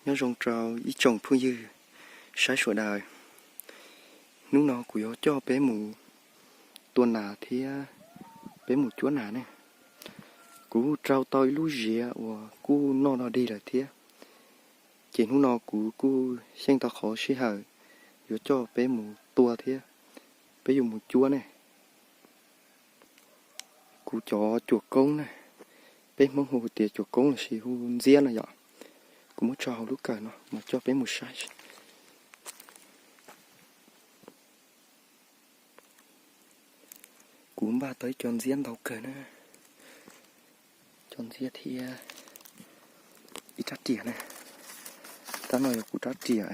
Nyob zoo rau ib tsoom phooj ywg saib sawv daws. Hnub no kuv yuav coj peb mus tua nas thiab peb mus cuab nas ne. Kuv rau tau ib lub ziav uas kuj noj dog dig lawm thiab, ces hnub no kuv kuj xyeej tau qhov sij hawm yuav coj peb mus tua thiab peb yuav mus cuab ne. Kuv cov cuam koob ne, peb Hmoob hu tias cuam koob lossis hu ntxiab no yom. Kuv muab tso hauv lub kawm no mas coj peb mus saib. Kuv npaj tau ib co ntxiab ntau kawg na, cov ntxiab thiab ib rab riam na. Rab no yog kuv rab riam,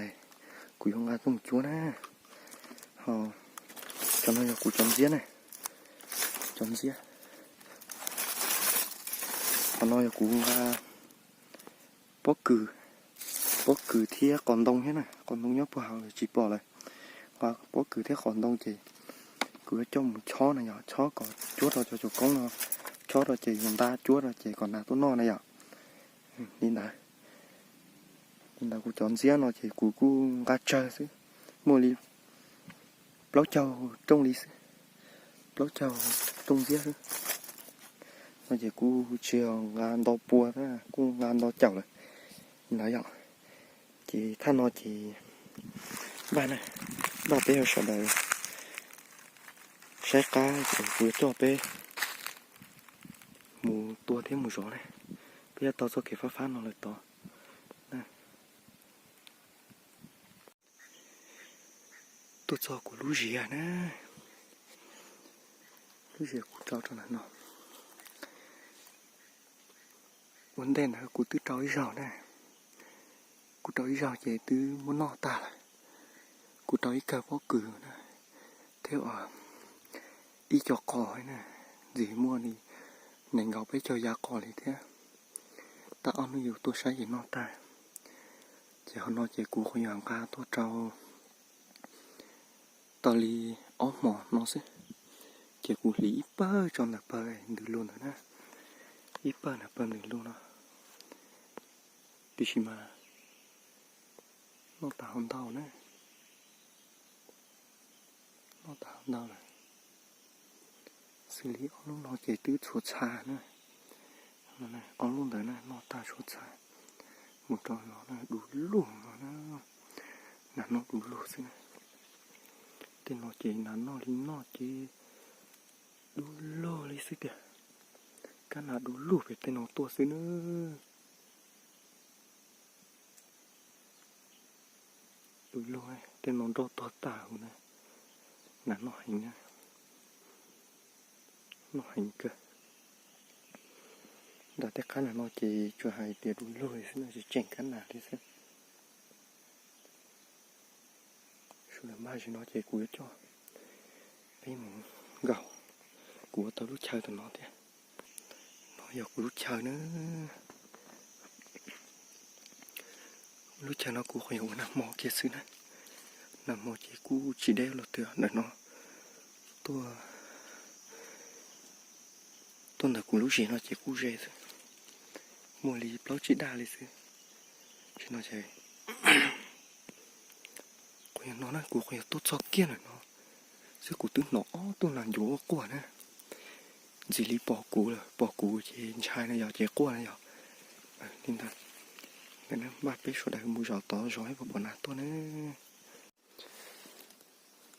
kuv yuav nqa tuaj mus cuab na. Ho cov no yog kuv cov ntxiab na, cov ntxiab. Qhov no yog kuv nqa pob kws, pob kws thiab qos ntoo thiab na, qos ntoo nyob puag hauv tsis pom lawm. Nqa pob kws thiab qos ntoo ces kuv yuav coj mus chob na yom, chob kom cuab rau cov cuam koob no, chob rau ces yuav nta cuab rau ces kom nas tuaj noj na yom. Li ntawd, li ntawd kuv cov ntxiab no ces kuv kuj nqa tsawg xwb, muaj li plaub caug rooj li xwb, plaub caug rooj ntxiab xwb. No ces kuj tsis yog nqa ntau pua, kuj nqa ntau caum lawm ntawd yom. Ces thaj no ces npaj na, npaj peb ua sawv daws saib qab ces kuv yuav coj peb mus tua thiab mus zov na. Peb yuav tau txoj kev fab fab no lawm tod. Tuaj txog kuv lub ziav na, lub ziav kuv rau rau ntawm no. Ua ntej ntawd kuv twb rau ib zaug na, kuv rau ib zaug ces twb muab noj tag lawm. Kuv rau ib kawg pob kws na, thiab ib co qos na, ntxim muaj li nees nkaum peb caug yav qos li thiab. Tag ob hnub yus tuaj saib ces noj tag. Ces qhov no ces kuv qhov yog nqa tuaj rau tau li ob hmos no xwb, ces kuv hliv ib pawg tso ntawm pawg ntws lug ntawd na, ib pawg ntawm pawg ntws lug no. Tiam sis mas noj tag hauv ntau na, noj tag hauv ntau lawm. Xws li ob lub no ces twb txhua txha na, ob lub ntawd na noj tag txhua txha. Mus rau no na du lug no na, nas noj du lug xwb na. Tej no ces nas noj li noj ces du lug li xwb tiag, kab nas du lug pem tej no tuaj xwb na. Du lug, tej no nroj tuag tag huv na, nas noj heev na, noj heev kawg. Nram tej qab nas no ces tsuas hais tias du lug li xwb no, tsis tseem kab nas li xwb. Sawv daws npaj zim no ces kuv yuav coj peb mus nkaum, kuv ua tau lub chaw tom no thiab. No yog kuv lub chaw na. Lub chaw no kuv qhov yog ua nag hmo kiag xwb na. Nag hmo ces kuj tsis deb los twg ntawm no. Tuaj, tuaj ntawm kuv lub zem no ces kuj ze xwb, muaj li plaub tsib daj li xwb. Zim no ces qhov yog no na, kuv qhov yog tuaj txog kiag ntawm no xwb kuv twb hnov ob tug nas ncuav ua quaj na. Ntxim li pom kuv lawm, pom kuv ces ntshai na yog ces quaj na yog. Li ntawd, npaj peb sawv daws mus zov tod zov ib pom pom nas tuaj na.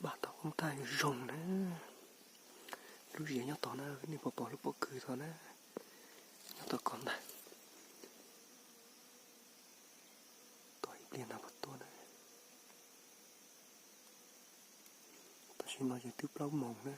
Npaj tau qoob tag zoo na. Lub ziav nyob tod na, nej puas pom lub pob kws tod na? Nyob tod ko ntag. Tos ib pliag ntag puas tuaj na. Tam sim no ces twb plaub moos na.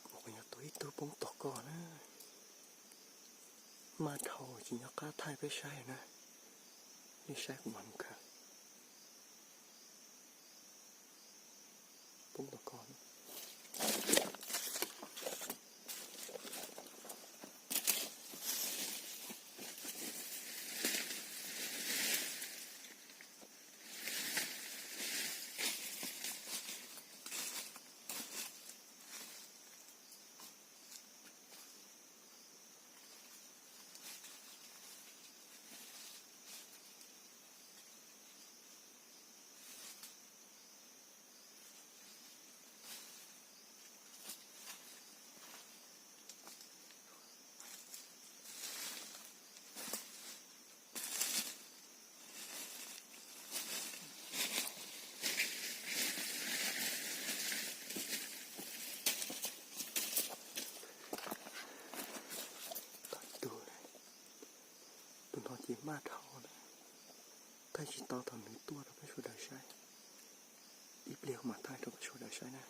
Kuv qhov yog tua ib tug poob tom ko na. Maj dhau tsis nco qab thaij peb saib na. Nej saib kuv mam mus khaws. Poob tom ko. Maj dhau na, thaij tsis tau thaum nws tuaj rau peb sawv daws saib. Ib pliag mam thaij rau peb sawv daws saib na.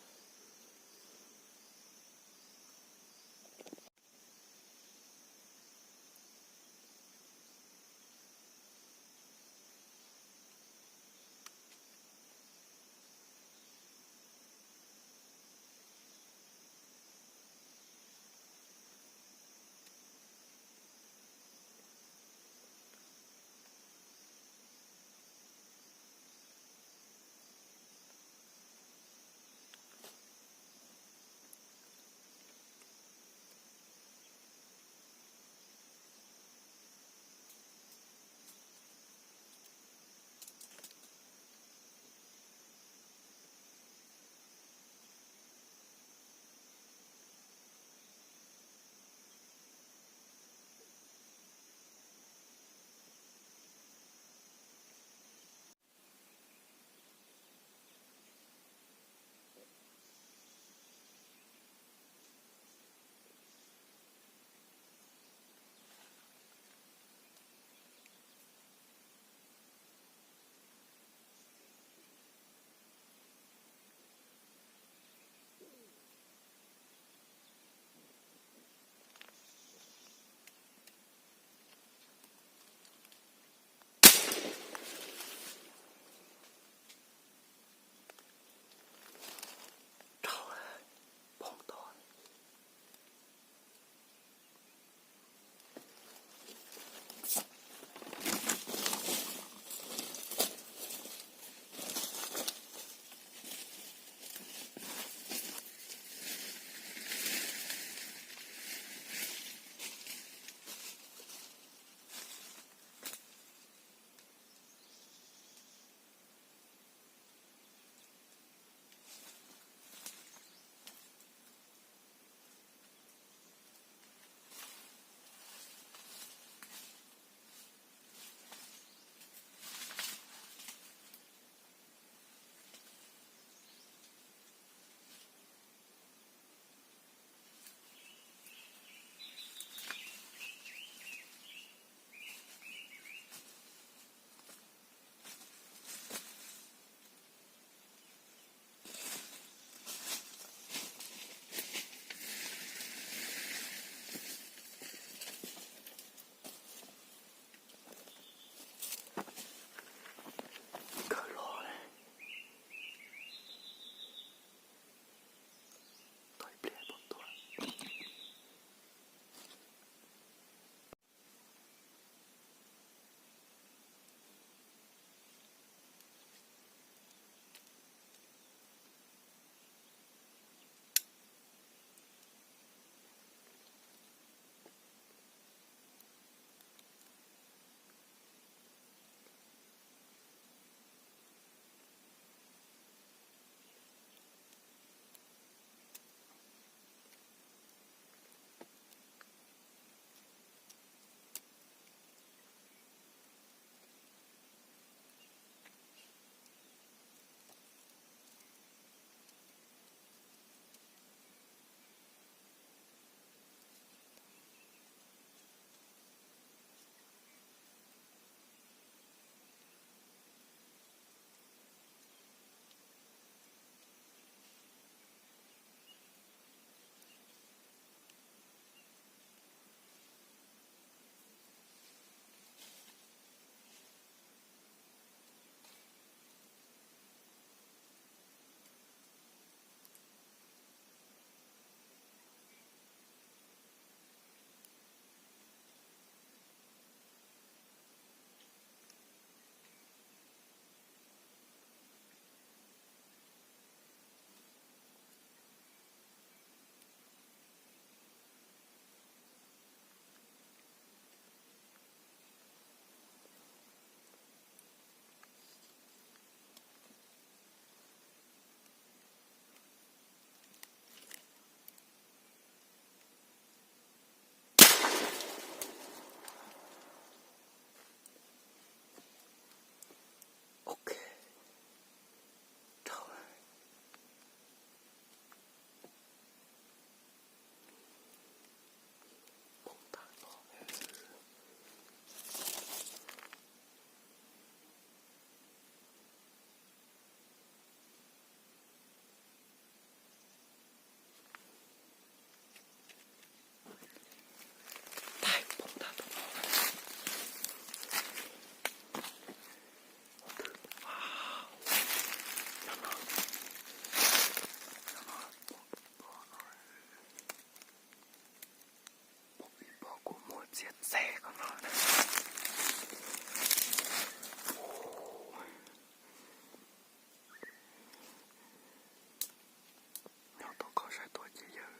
txiav txev qhov no na. Nyob tau koj saib tuaj ces yawg,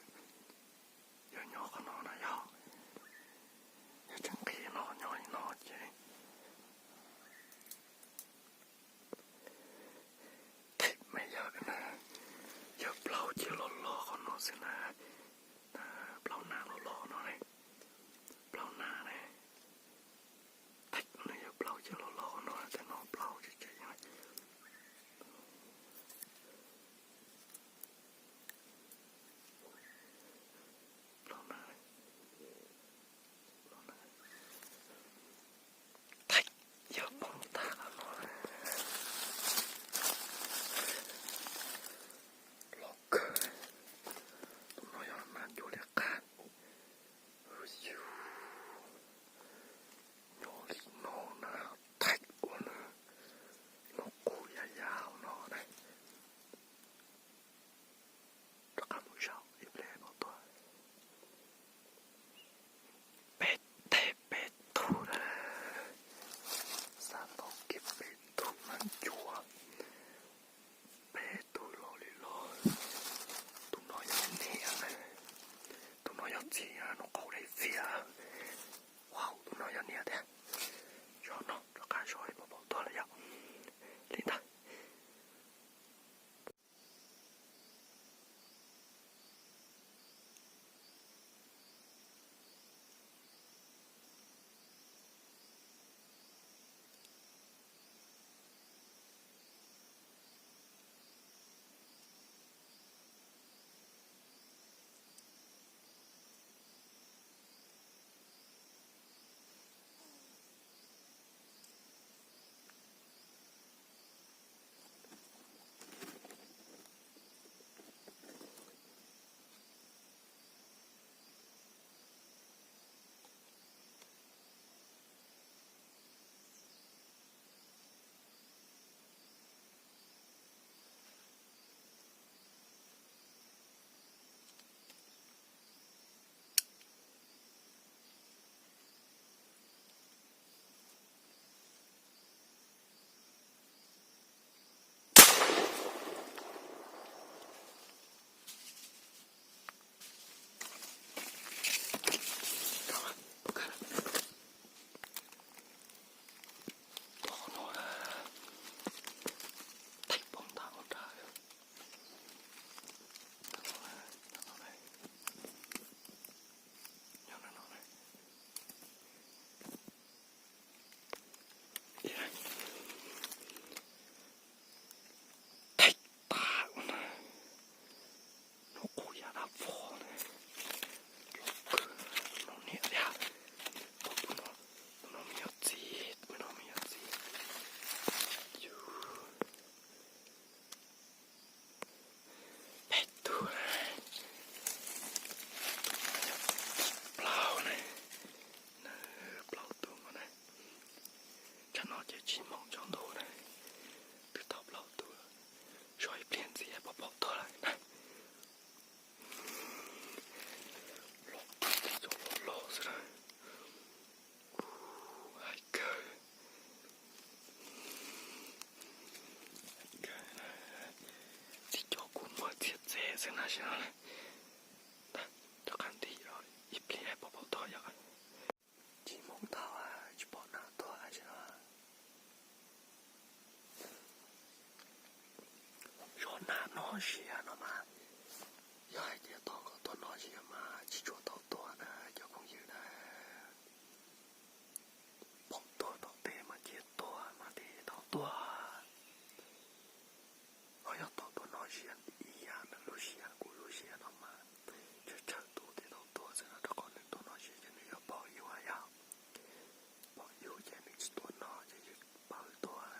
yawg nyob qhov no na yog, yawg tseem nqhis no nyob li no ces theem me yawg na, yawg plaub cia loj loj qhov no xwb na, plaub nas loj loj no ne, plaub nas ne, theem no yawg plaub cia loj loj qhov no, tej no plaub tseem tseem na. Theem yawg poob tag qhov no, loj kawg, tus no yog nas ncuav li qab, nyob li no na, theem ua na, nws qub ya ya hauv no na. Rov qab mus zaum ib pliag pom tuaj. Peb teg peb tug na, xav tau kiag peb tug nas ncuav, peb tug loj li loj. Tus no yog niam na, tus no yog txiv, nws qaug dai vias. Wow, tus no yog niam tiag. Zov no rov qab zov ib pom pom tuaj lawm yom. Li ntawd. Theem tag ua na, nws qub ya dab vog na, los kawg, no niam tiag, tus no, tus no me nyuam txiv, tus no me nyuam txiv. Peb tug na, plaub na, plaub tug no na, tsam no ces tsis hmoov tsaus ntuj na, twb tau plaub tug, zov ib pliag ntxiv pom pom tuaj lawm na. Los kawg, cov los loj xwb na. Hais kawg, hais kawg na. Tib co kuv muab txiav txev xwb na, sim no na. Rov qab nti ib pliag pom pom tuaj yom. Tsis hmoov thaum tsis pom nas tuaj, sim no zov nas noj sia no mas, yog hais tias tos kom tuaj noj sia mas tsis tshua tau tuaj na cov phooj ywg na. Pom tuaj tom tej mas cia tuaj mas thiaj tau tuaj. Ho yog tos tuaj noj sia ib yam ntawm lub sia kuv lub sia no mas tsawg tsawg tus thiaj tau tuaj xwb no, rau qhov nws tuaj noj sia ces nws yuav pom yus yom. Pom yus ces nws tsis tuaj noj ces yus pab tuaj.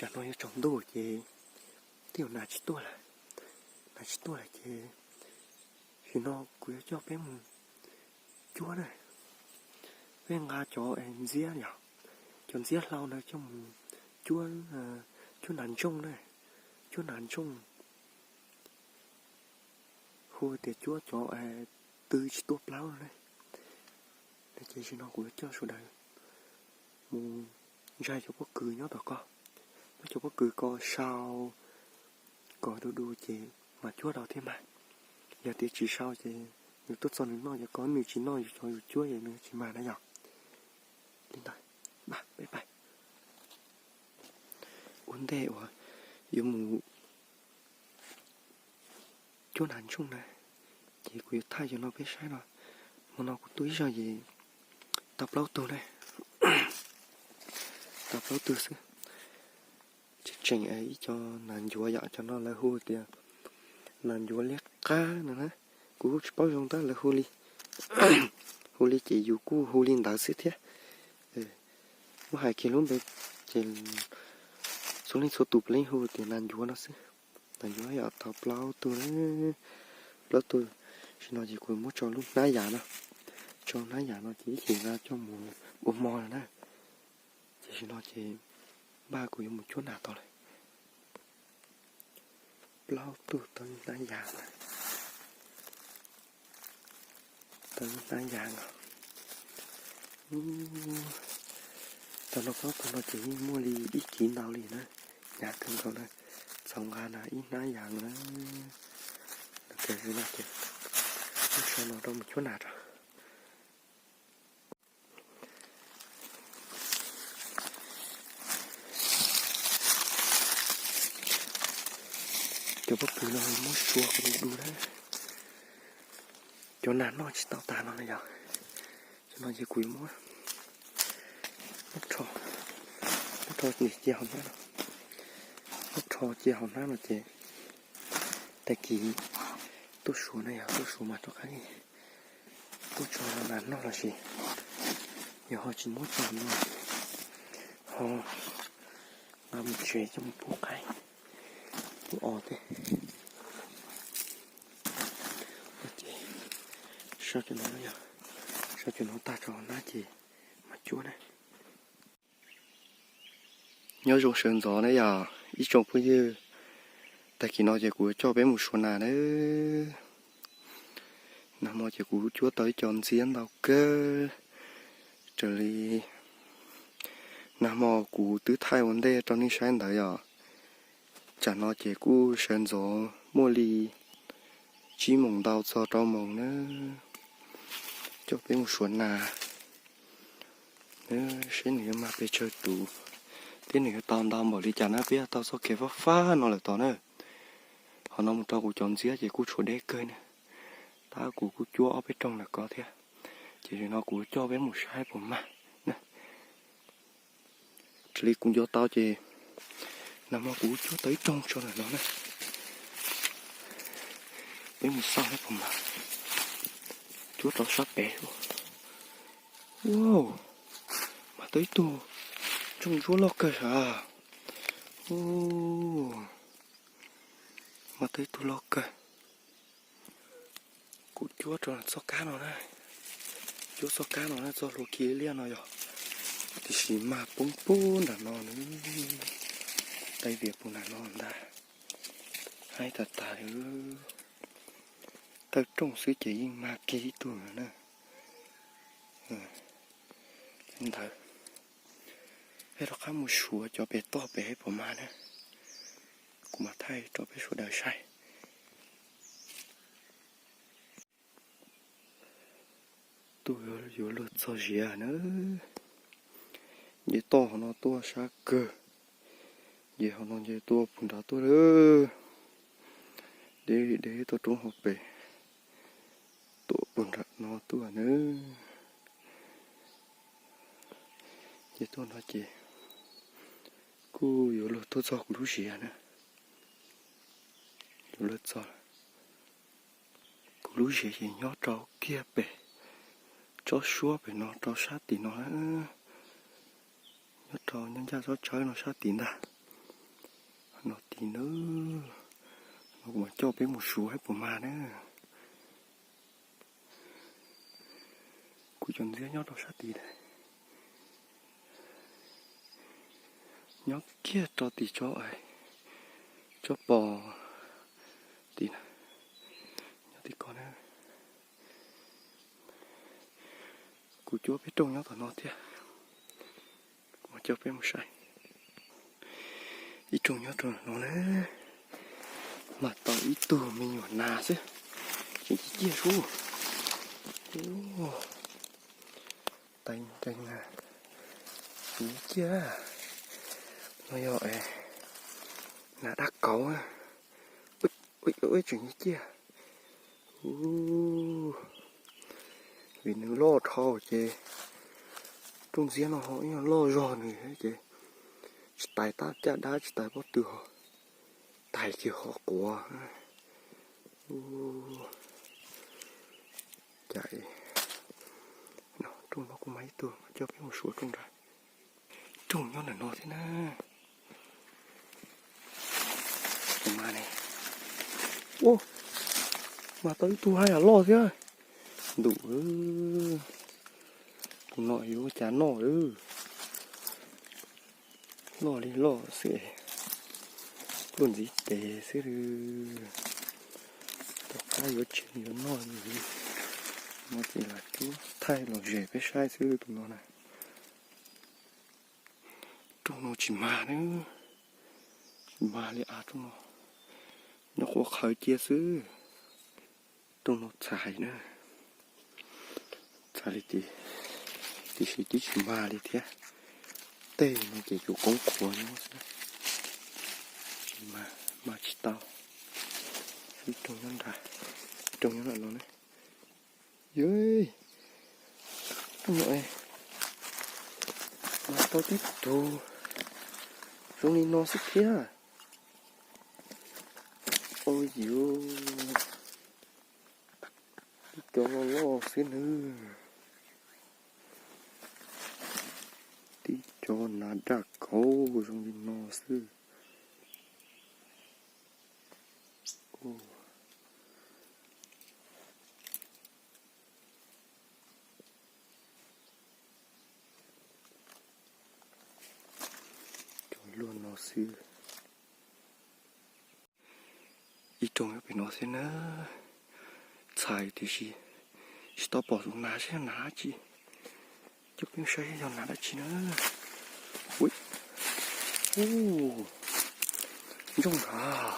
Tsam no yuav tsaus ntuj ces twb yuav nas tsis tuaj lawm, nas tsis tuaj lawm ces sim no kuv yuav coj peb mus cuab na. Peb nqa cov ntxiab yom, cov ntxiab hlau ntawd coj mus cuab, cuab nas ntsooj na, cuab nas ntsooj. Hu tias cuab cov tw tsis tuaj plaub no ne. Ces sim no kuv yuav coj sawv daws mus ntsaig cov pob kws nyob tom ko, muab cov pob kws ko sau kom du du ces mam cuab tau thiab mas. Yog tias tsis sau ces nws tuaj txog nws noj, yog kom nws tsis noj yus cov yus cuab ces nws tsis mag na yom. Li ntawd, peb pais. Ua ntej uas yuav mus cuab nas ntsooj na, ces kuv yuav thaij cov no peb saib no. Hmo no kuv tuaj ib zaug ces tau plaub tug na, tau plaub tug xwb. Tseem tseem ib co nas ncuav yom, cov no lawv hu tias nas ncuav liab qab no na. Kuv kuj tsis paub zoo tab lawv hu li, hu li ces yus kuj hu li ntawd xwb thiab. Muab hais kiag lub npe ces txhua leej txhua tus puav leej hu tias nas ncuav no xwb. Nas ncuav yom, tau plaub tug, plaub tug. Sim no ces kuv muab tso lub hnab yas no, tso hnab yas no ces ib chim nqa coj mus ua hmo no na. Ces sim no ces npaj kuv yuav mus cuab nas tau lawm. Plaub tug tau hnab yas, tau hnab yas no. Tau no plaub tug no ces yeej muaj li ib kiv ntau li na, hnyav kawg nkaus na. Txaus nqa na ib hnab yas na. Ces muab tso no rau mus cuab nas rau. Cov pob kws no muab sua kom du du na. Cov nas noj tsis tau tas no na yom. Cov no ces kuv yuav muab, muab rho, muab rho cia hauv hnab no, muab rho cia hauv hnab no ces tag kis tuaj suav na yom, tuaj suav mas rov qab tuaj tso nas noj los sis yog ho tsis muab tso no, ho nqa mus tsev coj mus pub qaib, pub os thiab. Ces sau cov no, sau cov no tag rau hnab ces mam cuab na. Nyob zoo sawv ntxov na yom ib tsoom phooj ywg, tag kis no ces kuv coj peb mus suav nas na. Nag hmo ces kuv cuab tau ib co ntxiab ntau kawg, raws li nag hmo kuv twb thaij ua ntej rau nej saib ntawd yom. Tsam no ces kuj sawv ntxov muaj li tsib moos ntau txog rau moos na, coj peb mus suav nas. Seb nws yuav mag pes tsawg tus thiab nws yuav tau ntau npaum li cas na, peb yuav tau txoj kev fab fab no lawm tod na. Qhov no mus rau kuv cov ntxiab ces kuj tshuav deb kawg na, tab kuv kuj cuab ob peb rooj lawm ko thiab. Ces no kuv coj peb mus saib puas mag na. Raws li kuv nco tau ces nag hmo kuv cuab tau ib rooj tso ntawm no na. Peb mus xauj saib puas mag. Cuab rau sab pem. Mag tau ib tug ntsooj ntsuab loj kawg sav. Mag tau ib tug loj kawg. Kuv cuab rau txoj kab no na, cuab txoj kab no na, txoj hlua khi liaj no yog, tiam sis mag poob pub nram no na, tej vias puag nram no ntag. Haib tas tas li, tawj rooj xwb ces yeej mag kiag ib tug no na. Li ntawd, peb rov qab mus suav cov pem toj pem puas mag na, kuv mam thaij rau peb sawv daws saib. Tuaj yuav luag txog ziav na. Nce toj hauv no tuaj sab kawg, nce hauv no nce tuaj puag nrad tuaj lawm. Deb deb tuaj roob hauv pes, tuaj puag nram no tuaj na. Ces tuaj no ces kuj yuav luag tuaj txog kuv lub ziav na. Yuav luag txog, kuv lub ziav ces nyob rau kiag pem tsob suab pem no rau sab tim no, nyob rau nyob ncaj tsob tsawb no sab tim ntag. Li na, no kuv mam coj peb mus suav saib puas mag na. Kuv cov ntxiab nyob rau sab tid na, nyob kiag rau tim tsob, tsob pos tid na, nyob tim ko na. Kuv cuab peb rooj nyob tom no thiab, kuv mam coj peb mus saib. Ib rooj nyob rau no na, mas tau ib tug me nyuam nas xwb, tseem ciaj ciaj sub. Tais nreeg na, tseem ciaj. No yog nas dab kauv, tseem ciaj. Vim nws loj dhau ces rooj ntxiab no ho ib nyuag loj zog nws ces tsis tais tab caj dab tsis tais pob tw ho tais kiag ho quav. Cas rooj no kuj mag ib tug, coj peb mus suav rooj nrad. Rooj nyob ntawm no thiab na. Ua, mag tau ib tug haj yam loj thiab. Ntuj, tus no yuav ua cas noj lawm. Loj li loj xwb, tuaj ntxiv tes xwb. Tom qab yuav tsev yuav noj li, no ces lam cuab thaij los zem peb saib xwb tus no na. Rooj no tsis mag na, tsis mag li av rooj no, nyob qhuav qhawv cia xwb. Rooj no txhais na, txhais li tiam, tiam sis twb tsis mag li thiab. Tej no ces cov koob qhuav nyob xwb, tsis mag, mag tsis tau. Ib rooj nyob nrad, ib rooj nyob ntawm no ne. Yog, rooj no mas tau tib tug zoo li no xwb thiab. Ua yuav tib cov loj loj xwb nawb. Tib cov nas daj kauv zoo li no xwb. Cov luaj no xwb. Ib rooj nyob pem no xwb na. Txhais tiam sis tsis tau pom tus nas seb yog nas dab tsi. Coj peb saib yog nas dab tsi na. Ui, u, ntsooj nrad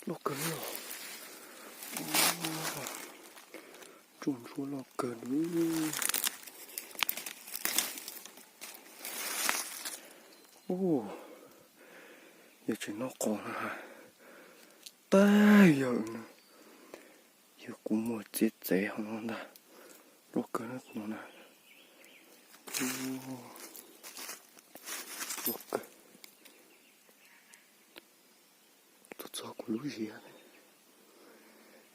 loj kawg li. Ntsooj ntsuab loj kawg li. Yog tseem noj qos no, tag yawm no, yog kuv muag txiav txev hauv no ntag. Loj kawg no na. Loj kawg. Txog txog kuv lub ziav.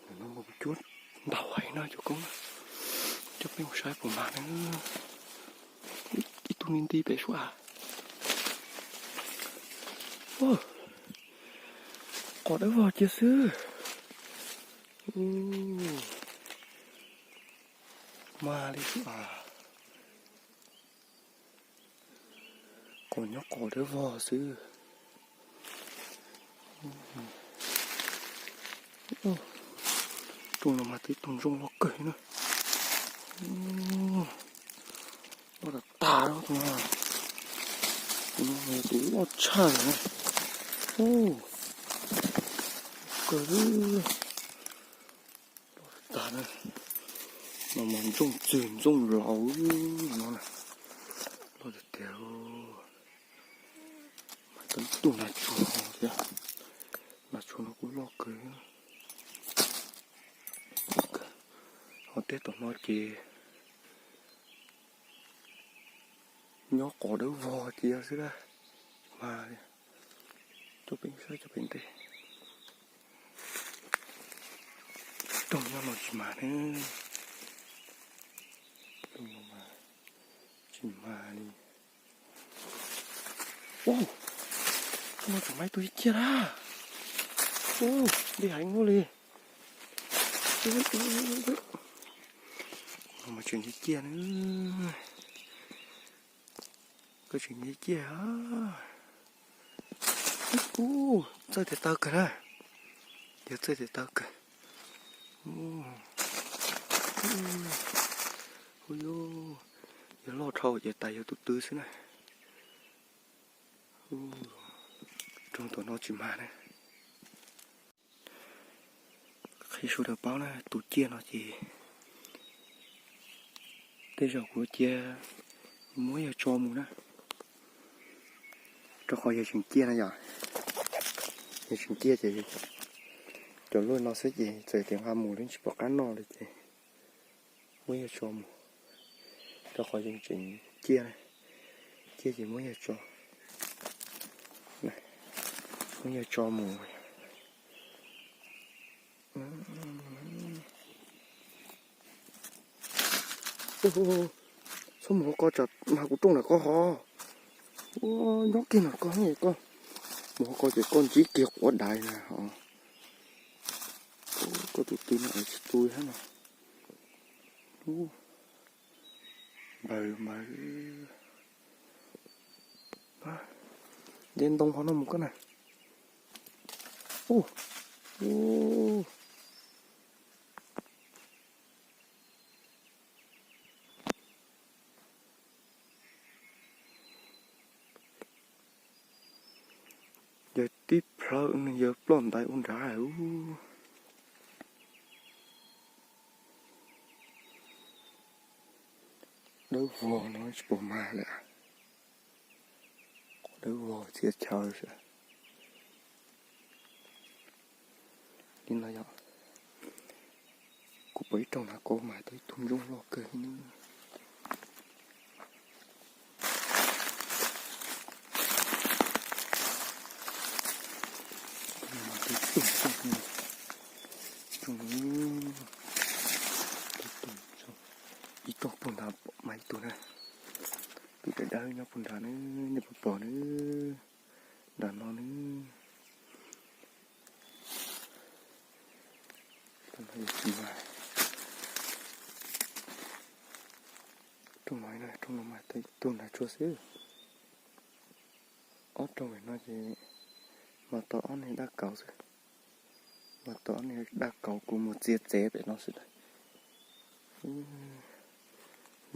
Ntawm no mas kuv cuab ntau heev no cov koob. Coj peb mus saib puas mag na. Ib tug ni nti pem suab. Qos dawb vog cia xwb. Mag li xwb as. Qos nyob qos dawb vog xwb. Rooj no mas tib tug ntsooj loj kawg na. Loj tas tas tus no. Tus no yog tus loj tshaj na. Kawg li. Loj tas na. No mas ntsooj txwg ntsooj laus no na. Loj tiag tiag. Mas tau ib tug nas tshua thiab. Nas tshua no kuj loj kawg. Ho teb tom no ces nyob qos dawb vog cia xwb dab. Mas coj peb saib cov pem ntej. Rooj nyob no tsis mag ne. Rooj no mas tsis mag li. Ua, No tseem muaj ib tug ciaj na. Ub, ntxim heev ua luaj li. Mas tseem ciaj na. Koj tseem ciaj. Ub, txawj tias taw kawg na. Yog txawj tias taw kawg. Ub, yog loj dhau ces tas yog tus twg xwb na. Roog tom no tsis mag na. Qhia sawv daws paub na, tus ciaj no ces tej zaum kuv cia muab yawg tso mus na. Rau qhov yawg tseem ciaj na yom. Yawg tseem ciaj ces cov luaj no xwb ces txawm tias nqa mus lawv tsis pom qab noj li ces muab yawg tso mus. Rau qhov yawg tseem ciaj na, ciaj ces muab yawg tso, muab yawg tso mus. Txhob mus hauv ko tsam mag kuv rooj ntawm ko hov. Ua nyob kiag ntawm ko, koj mus hauv ko ces koj ntsib kiag quav dais na ho. Koj tus tw no es tsis tu thiab no. Npawg mas, nce ntoo qhov no mus koj na. Yawg tib plhaw nws yawg ploj ntais ua nrad ub. Dawb vog no tsis pom mag lawm. Qhov dawb vog txhia chaw xwb. Li no yom, kuv pom ib rooj hnav kaub mas tau ib tug ntsooj loj kawg li. Ib rooj puag nrad mas ib tug na, tus dawb dawb nyob puag nrad na, nej puas pom na, nram no na. Rooj no, rooj no mas tau ib tug nrad tsuag xwb. Ob rooj pem no ces mas tau ob niag daj kauv xwb. Mas tau ob niag daj kauv kuv mus txiav txev pem no xwb.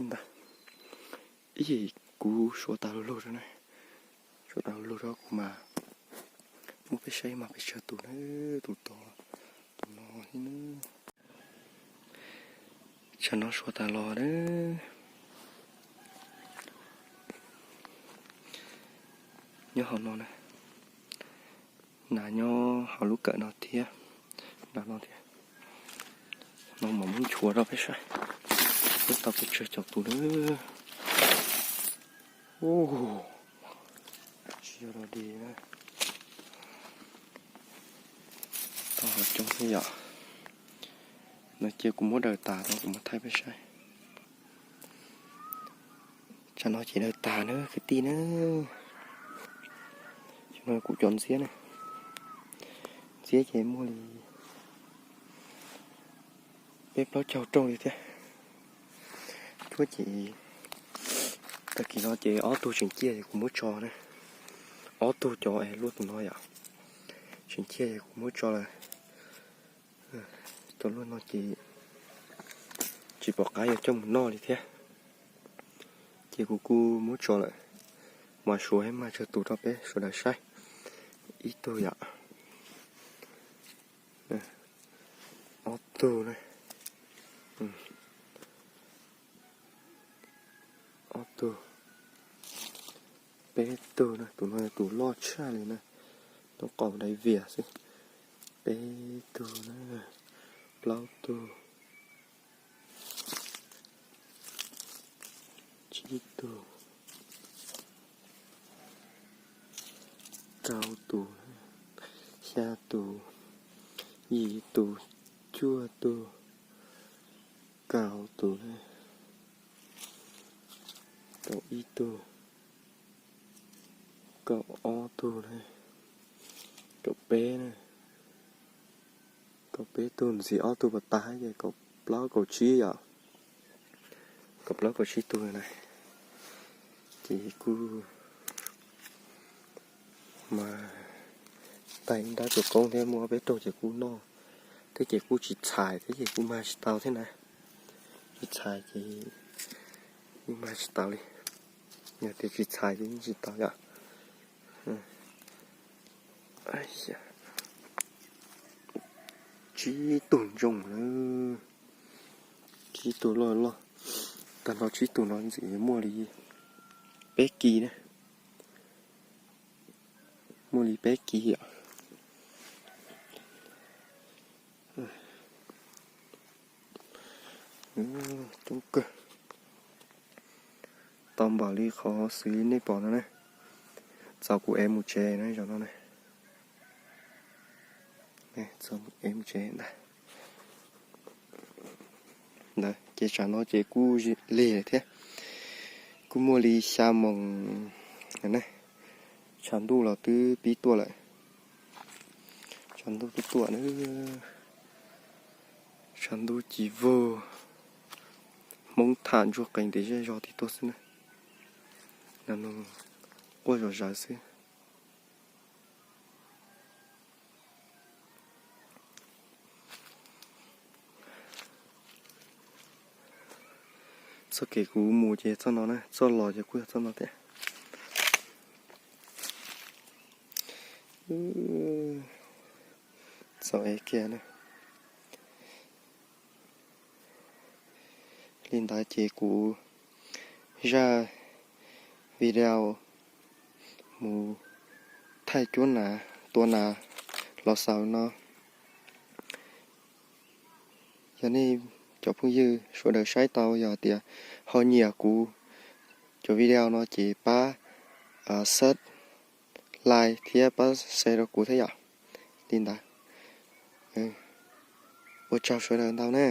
Ntag, ib yim kuv suav tas lug lug rau na, suav tas lug lug rau kuv mas muab peb saib mas peb tsawg tus na, tus tod, tus no thiab na. Tsam no suav tas los na. Nyob hauv no na, nas nyob hauv lub kawm no thiab, nram no thiab. No mam muab nchuav rau peb saib, peb tau pes tsawg caum tus na. Tsis yog los di na. Tau coob thiab yom. No ces kuv muab daws tas tau kuv mam thaij peb saib. Tsam no ces daws tas na kwv tij na. Tsam no kuv cov ntxiab na, ntxiab ces muaj li peb plaub caug rooj li thiab. Cuab ces tag kis no ces ob tug tseem ciaj ces kuv muab tso na. Ob tug cov es luaj tus no yom, tseem ciaj ces kuv muab tso lawm. Cov luaj no ces tsis pom qab yuav coj mus noj li thiab, ces kuv kuj muab tso lawm. Mas suav thiab mas tsawg tus rau peb sawv daws saib. Ib tug yom, ob tug na, ob tug, peb tug na, tus no yog tus loj tshaj li na, tus qaum dai vias xwb. Peb tug na, plaub tug, tsib tug, rau tus, xya tus, yim tus, cuaj tus, kaum tus, kaum ib tug, kaum ob tug na, Kaum peb na, kaum peb tug ntxiv ob tug pas tas ces kaum plaub kaum tsib yom, kaum plaub kaum tsib tug na. Ces kuj mas tag ib nrab tsuas koob thiab muaj ob peb rooj ces kuj noj thiab ces kuj tsis txhais thiab ces kuj mag tsis tau thiab na. Tsis txhais ces yeej mag tsis tau li, yog tias tsis txhais ces yeej tsis tau yom. Tsib tug ntsoog na, tsib tug loj loj, tag nrho tsib tug no ntxim muaj li peb kis na, muaj li peb kis yom. Coob kawg, tau npaum li qhov xwb nej pom no na. Txaus kuv ev mus tsev na zaum no na, txaus ev mus tsev ntag. Ntawd ces tsam no ces kuj lig lawm thiab, kuj muaj li xya moos na, tshav ntuj los twb pib tuaj lawm, tshav ntuj twb tuaj na. Tshav ntuj ci vog, Hmoob tham ntsuag qees ntev zej zog tim tuaj xwb na, quaj zom zaws xwb. Txoj kev kuv mus ces txoj no na, txoj los ces kuj yog txoj no thiab. Txaus ev kiag na. Li ntawd ces kuv zaj video mus thaij cuab nas tua nas los xaus no. Yog nej cov phooj ywg sawv daws saib tau yog tias ho nyiam kuv cov video no ces pab sub like thiab pab share rau kuv thiab yom. Li ntawd, ua tsaug sawv daws ntau na.